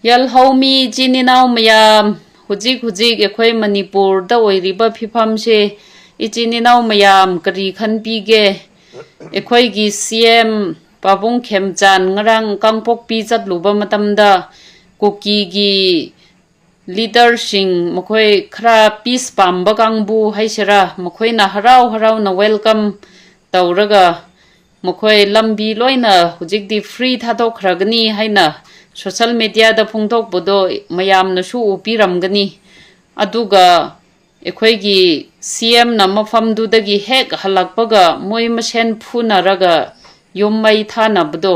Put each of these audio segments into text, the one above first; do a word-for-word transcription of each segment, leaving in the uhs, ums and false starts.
ꯌꯦꯜꯍꯧꯃꯤ ꯏꯆꯤꯟ ꯏꯅꯥꯎ ꯃꯌꯥꯝ, ꯍꯧꯖꯤꯛ ꯍꯧꯖꯤꯛ ꯑꯩꯈꯣꯏ ꯃꯅꯤꯄꯨꯔꯗ ꯑꯣꯏꯔꯤꯕ ꯐꯤꯕꯝꯁꯦ ꯏꯆꯤꯟ ꯏꯅꯥꯎ ꯃꯌꯥꯝ ꯀꯔꯤ ꯈꯟꯕꯤꯒꯦ? ꯑꯩꯈꯣꯏꯒꯤ ꯁꯤ ꯑꯦꯝ ꯄꯥꯕꯨꯡ ꯈꯦꯝꯆꯥꯟ ꯉꯔꯥꯡ ꯀꯥꯡꯄꯣꯛꯄꯤ ꯆꯠꯂꯨꯕ ꯃꯇꯝꯗ ꯀꯨꯀꯤꯒꯤ ꯂꯤꯗꯔꯁꯤꯡ, ꯃꯈꯣꯏ ꯈꯔ ꯄꯤꯁ ꯄꯥꯝꯕ ꯀꯥꯡꯕꯨ ꯍꯥꯏꯁꯤꯔꯥ, ꯃꯈꯣꯏꯅ ꯍꯔꯥꯎ ꯍꯔꯥꯎꯅ ꯋꯦꯜꯀꯝ ꯇꯧꯔꯒ ꯃꯈꯣꯏ ꯂꯝꯕꯤ ꯂꯣꯏꯅ ꯍꯧꯖꯤꯛꯇꯤ ꯐ꯭ꯔꯤ ꯊꯥꯗꯣꯛꯈ꯭ꯔꯒꯅꯤ ꯍꯥꯏꯅ ꯁꯣꯁꯦꯜ ꯃꯦꯗꯤꯌꯥꯗ ꯐꯣꯡꯗꯣꯛꯄꯗꯣ ꯃꯌꯥꯝꯅꯁꯨ ꯎꯕꯤꯔꯝꯒꯅꯤ꯫ ꯑꯗꯨꯒ ꯑꯩꯈꯣꯏꯒꯤ ꯁꯤ ꯑꯦꯝꯅ ꯃꯐꯝꯗꯨꯗꯒꯤ ꯍꯦꯛ ꯍꯜꯂꯛꯄꯒ ꯃꯣꯏ ꯃꯁꯦꯟ ꯐꯨꯅꯔꯒ ꯌꯨꯝ ꯃꯩ ꯊꯥꯅꯕꯗꯣ꯫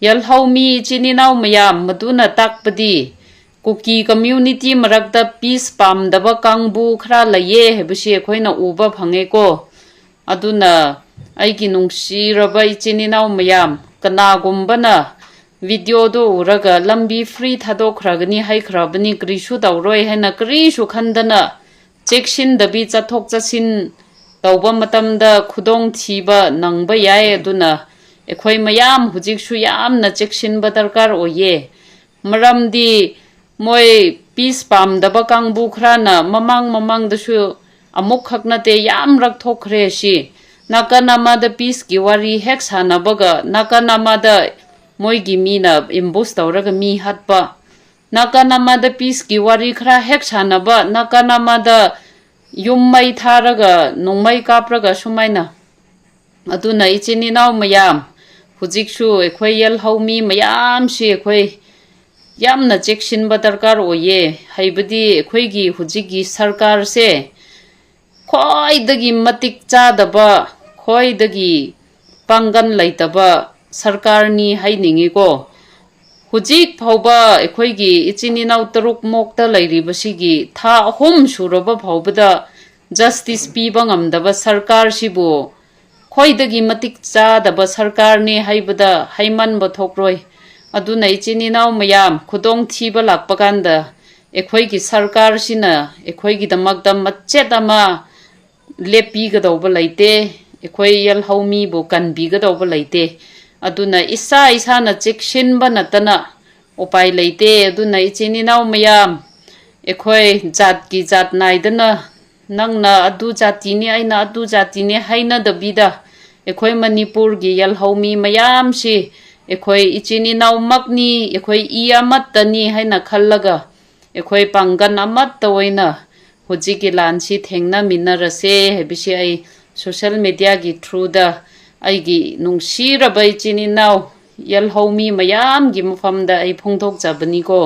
ꯌꯦꯜꯍꯧꯃꯤ ꯏꯆꯤꯟ ꯏꯅꯥꯎ ꯃꯌꯥꯝ, ꯃꯗꯨꯅ ꯇꯥꯛꯄꯗꯤ ꯀꯨꯀꯤ ꯀꯝꯃ꯭ꯌꯨꯅꯤꯇꯤ ꯃꯔꯛꯇ ꯄꯤꯁ ꯄꯥꯝꯗꯕ ꯀꯥꯡꯕꯨ ꯈꯔ ꯂꯩꯌꯦ ꯍꯥꯏꯕꯁꯤ ꯑꯩꯈꯣꯏꯅ ꯎꯕ ꯐꯪꯉꯦꯀꯣ꯫ ꯑꯗꯨꯅ ꯑꯩꯒꯤ ꯅꯨꯡꯁꯤꯔꯕ ꯏꯆꯤꯟ ꯏꯅꯥꯎ ꯃꯌꯥꯝ, ꯀꯅꯥꯒꯨꯝꯕꯅ ꯚꯤꯗꯤꯑꯣꯗꯣ ꯎꯔꯒ ꯂꯝꯕꯤ ꯐ꯭ꯔꯤ ꯊꯥꯗꯣꯛꯈ꯭ꯔꯒꯅꯤ ꯍꯥꯏꯈ꯭ꯔꯕꯅꯤ, ꯀꯔꯤꯁꯨ ꯇꯧꯔꯣꯏ ꯍꯥꯏꯅ ꯀꯔꯤꯁꯨ ꯈꯟꯗꯅ ꯆꯦꯛꯁꯤꯟꯗꯕꯤ ꯆꯠꯊꯣꯛ ꯆꯠꯁꯤꯟ ꯇꯧꯕ ꯃꯇꯝꯗ ꯈꯨꯗꯣꯡꯊꯤꯕ ꯅꯪꯕ ꯌꯥꯏ꯫ ꯑꯗꯨꯅ ꯑꯩꯈꯣꯏ ꯃꯌꯥꯝ ꯍꯧꯖꯤꯛꯁꯨ ꯌꯥꯝꯅ ꯆꯦꯛꯁꯤꯟꯕ ꯗꯔꯀꯥꯔ ꯑꯣꯏꯌꯦ꯫ ꯃꯔꯝꯗꯤ ꯃꯣꯏ ꯄꯤꯁ ꯄꯥꯝꯗꯕ ꯀꯥꯡꯕꯨ ꯈꯔꯅ ꯃꯃꯥꯡ ꯃꯃꯥꯡꯗꯁꯨ ꯑꯃꯨꯛꯈꯛ ꯅꯠꯇꯦ, ꯌꯥꯝꯔꯛ ꯊꯣꯛꯈ꯭ꯔꯦ ꯁꯤ꯫ ꯅꯥꯀꯟ ꯑꯃꯗ ꯄꯤꯁꯀꯤ ꯋꯥꯔꯤ ꯍꯦꯛ ꯁꯥꯟꯅꯕꯒ ꯅꯥꯀꯟ ꯑꯃꯗ ꯃꯣꯏꯒꯤ ꯃꯤꯅ ꯑꯦꯝꯕꯨꯁ ꯇꯧꯔꯒ ꯃꯤ ꯍꯥꯠꯄ, ꯅꯥꯀꯟ ꯑꯃꯗ ꯄꯤꯁꯀꯤ ꯋꯥꯔꯤ ꯈꯔ ꯍꯦꯛ ꯁꯥꯟꯅꯕ, ꯅꯥꯀꯟ ꯑꯃꯗ ꯌꯨꯝ ꯃꯩ ꯊꯥꯔꯒ ꯅꯣꯡꯃꯩ ꯀꯥꯞꯔꯒ ꯁꯨꯃꯥꯏꯅ꯫ ꯑꯗꯨꯅ ꯏꯆꯤꯟ ꯏꯅꯥꯎ ꯃꯌꯥꯝ, ꯍꯧꯖꯤꯛꯁꯨ ꯑꯩꯈꯣꯏ ꯌꯦꯜꯍꯧꯃꯤ ꯃꯌꯥꯝꯁꯤ ꯑꯩꯈꯣꯏ ꯌꯥꯝꯅ ꯆꯦꯛꯁꯤꯟꯕ ꯗꯔꯀꯥꯔ ꯑꯣꯏꯌꯦ꯫ ꯍꯥꯏꯕꯗꯤ ꯑꯩꯈꯣꯏꯒꯤ ꯍꯧꯖꯤꯛꯀꯤ ꯁꯔꯀꯥꯔꯁꯦ ꯈ꯭ꯋꯥꯏꯗꯒꯤ ꯃꯇꯤꯛ ꯆꯥꯗꯕ, ꯈ꯭ꯋꯥꯏꯗꯒꯤ ꯄꯥꯡꯒꯜ ꯂꯩꯇꯕ ꯁꯔꯀꯥꯔꯅꯤ ꯍꯥꯏꯅꯤꯡꯉꯤꯀꯣ꯫ ꯍꯧꯖꯤꯛ ꯐꯥꯎꯕ ꯑꯩꯈꯣꯏꯒꯤ ꯏꯆꯤꯟ ꯏꯅꯥꯎ ꯇꯔꯨꯛ ꯃꯣꯛꯇ ꯂꯩꯔꯤꯕꯁꯤꯒꯤ ꯊꯥ ꯑꯍꯨꯝ ꯁꯨꯔꯕ ꯐꯥꯎꯕꯗ ꯖꯁꯇꯤꯁ ꯄꯤꯕ ꯉꯝꯗꯕ ꯁꯔꯀꯥꯔꯁꯤꯕꯨ ꯈ꯭ꯋꯥꯏꯗꯒꯤ ꯃꯇꯤꯛ ꯆꯥꯗꯕ ꯁꯔꯀꯥꯔꯅꯤ ꯍꯥꯏꯕꯗ ꯍꯩꯃꯟꯕ ꯊꯣꯛꯔꯣꯏ꯫ ꯑꯗꯨꯅ ꯏꯆꯤꯟ ꯏꯅꯥꯎ ꯃꯌꯥꯝ, ꯈꯨꯗꯣꯡꯊꯤꯕ ꯂꯥꯛꯄ ꯀꯥꯟꯗ ꯑꯩꯈꯣꯏꯒꯤ ꯁꯔꯀꯥꯔꯁꯤꯅ ꯑꯩꯈꯣꯏꯒꯤꯗꯃꯛꯇ ꯃꯆꯦꯠ ꯑꯃ ꯂꯦꯞꯄꯤꯒꯗꯧꯕ ꯂꯩꯇꯦ꯫ ꯑꯩꯈꯣꯏ ꯌꯦꯜꯍꯧꯃꯤꯕꯨ ꯀꯟꯕꯤꯒꯗꯧꯕ ꯂꯩꯇꯦ꯫ ꯑꯗꯨꯅ ꯏꯁꯥ ꯏꯁꯥꯅ ꯆꯦꯛꯁꯤꯟꯕ ꯅꯠꯇꯅ ꯎꯄꯥꯏ ꯂꯩꯇꯦ꯫ ꯑꯗꯨꯅ ꯏꯆꯤꯟ ꯏꯅꯥꯎ ꯃꯌꯥꯝ, ꯑꯩꯈꯣꯏ ꯖꯥꯠꯀꯤ ꯖꯥꯠ ꯅꯥꯏꯗꯅ, ꯅꯪꯅ ꯑꯗꯨ ꯖꯥꯇꯤꯅꯤ, ꯑꯩꯅ ꯑꯗꯨ ꯖꯥꯇꯤꯅꯤ ꯍꯥꯏꯅꯗꯕꯤꯗ, ꯑꯩꯈꯣꯏ ꯃꯅꯤꯄꯨꯔꯒꯤ ꯌꯦꯜꯍꯧꯃꯤ ꯃꯌꯥꯝꯁꯤ ꯑꯩꯈꯣꯏ ꯏꯆꯤꯟ ꯏꯅꯥꯎꯃꯛꯅꯤ, ꯑꯩꯈꯣꯏ ꯏ ꯑꯃꯠꯇꯅꯤ ꯍꯥꯏꯅ ꯈꯜꯂꯒ, ꯑꯩꯈꯣꯏ ꯄꯥꯡꯒꯜ ꯑꯃꯠꯇ ꯑꯣꯏꯅ ꯍꯧꯖꯤꯛꯀꯤ ꯂꯥꯟꯁꯤ ꯊꯦꯡꯅꯃꯤꯟꯅꯔꯁꯦ ꯍꯥꯏꯕꯁꯤ ꯑꯩ social mediaꯒꯤ throughꯗ ꯑꯩꯒꯤ ꯅꯨꯡꯁꯤꯔꯕ ꯏꯆꯤꯟ ꯏꯅꯥꯎ ꯌꯦꯜꯍꯧꯃꯤ ꯃꯌꯥꯝꯒꯤ ꯃꯐꯝꯗ ꯑꯩ ꯐꯣꯡꯗꯣꯛꯆꯕꯅꯤꯀꯣ꯫